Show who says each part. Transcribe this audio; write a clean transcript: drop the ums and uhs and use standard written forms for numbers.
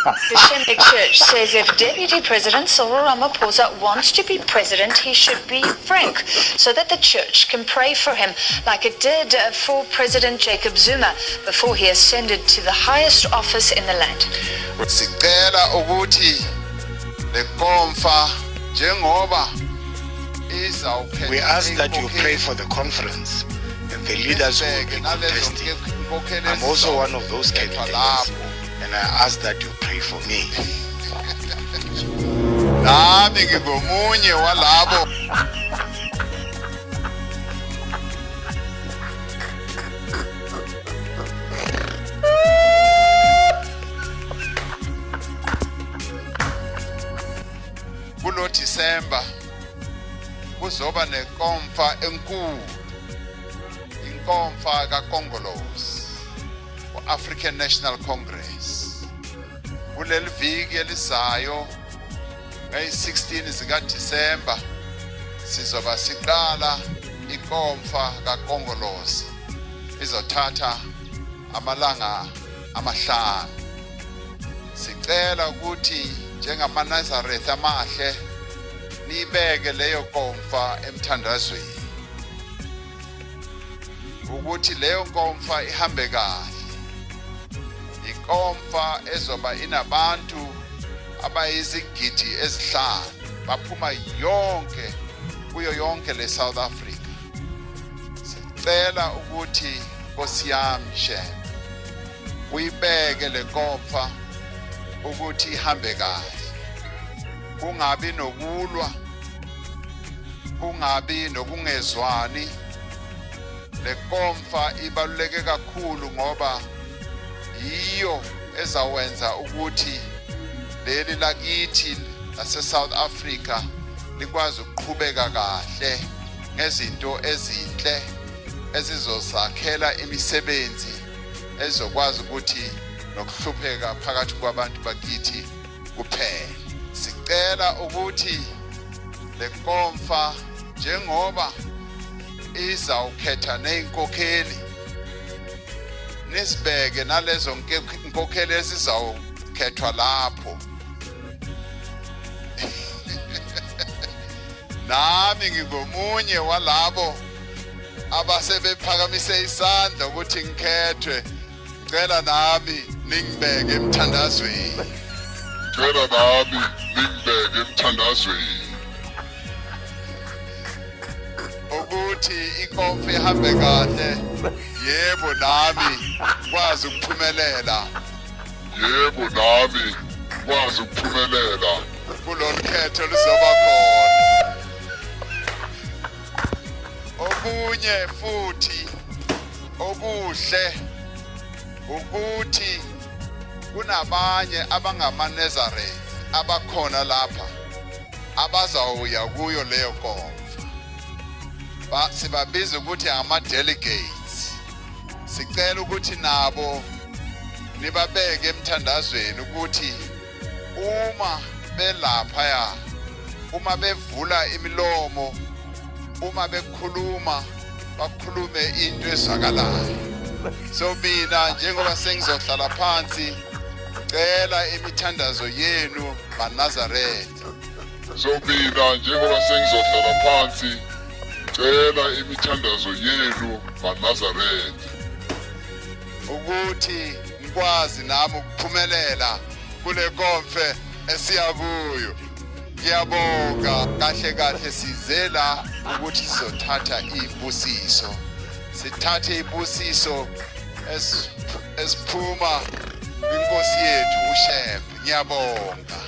Speaker 1: The Shembe Church says if Deputy President Cyril Ramaphosa wants to be president, he should be frank so that the church can pray for him, like it did for President Jacob Zuma before he ascended to the highest office in the land.
Speaker 2: Sicela ukuthi lenkomfa njengoba izawuphetha
Speaker 3: We ask that you pray for the conference and the leaders who will be
Speaker 2: Nisibheke nalezo
Speaker 3: contesting.
Speaker 2: nkokheli
Speaker 3: I'm also one of those
Speaker 2: ezizokhethwa
Speaker 3: candidates,
Speaker 2: lapho.
Speaker 3: and I ask that you pray for me.
Speaker 2: Nami ngingomunye walabo. Kulo December kuzoba nenkomfa enkulu, inkomfa kaKongolose, u-African National Congress. Kuleli viki elizayo ngeyi-16 zikaDisemba sizoba siqala inkomfa kaKongolose, izothatha amalanga amahlanu. Sicela ukuthi njengamaNazareth amahle nibeke leyo nkomfa emthandazweni ukuthi leyo nkomfa ihambe kahle. Inkomfa ezoba inabantu abayizigidi ezihlanu baphuma yonke kuyo yonke le South Africa. Sicela ukuthi Nkosi yami Shembe uyibeke le nkomfa ukuthi ihambe kahle, kungabi nokulwa, kungabi nokungezwani. Le nkomfa ibaluleke kakhulu ngoba yiyo ezawenza ukuthi leli lakithi lase South Africa likwazi ukuqhubeka kahle ngezinto ezinhle ezizosakhela imisebenzi ezokwazi ukuthi nokuhlupheka phakathi kwabantu bakithi kuphele. Sicela ukuthi le nkomfa njengoba izawukhetha nezinkokheli nisibeke nalezo nkokheli ezizawukhethwa lapho. Nami ngingomunye walabo abasebephakamise isandla ukuthi ngikhethwe. Ngicela nami ningibeke emthandazweni.
Speaker 4: Ngicela nami ningibeke emthandazweni.
Speaker 2: Ukuthi inkomfa ihambe kahle, yebo nami kwazi ukuphumelela.
Speaker 4: Yebo nami kwazi ukuphumelela.
Speaker 2: Kulolu khetho luzoba khona. Okunye futhi okuhle ukuthi kunabanye abangamaNazareth abakhona lapha abazawuya kuyo leyo nkomfa. Sibabiza ukuthi ama-delegates. Sicela ukuthi nabo nibabeke emthandazweni ukuthi uma belaphaya, uma bevula imilomo, uma bekhuluma, bakhulume into ezwakalayo. So mina njengoba sengizohlala phansi, cela imithandazo yenu maNazaretha.
Speaker 4: So mina njengoba sengizohlala phansi, cela imithandazo yenu maNazaretha.
Speaker 2: Ukuthi ngikwazi nami ukuphumelela kule nkomfe esiya kuyo. Ngiyabonga. Kahle kahle size la ukuthi sizothatha izibusiso, sithathe izibusiso esiphuma kwinkosi yethu uShembe. Ngiyabonga.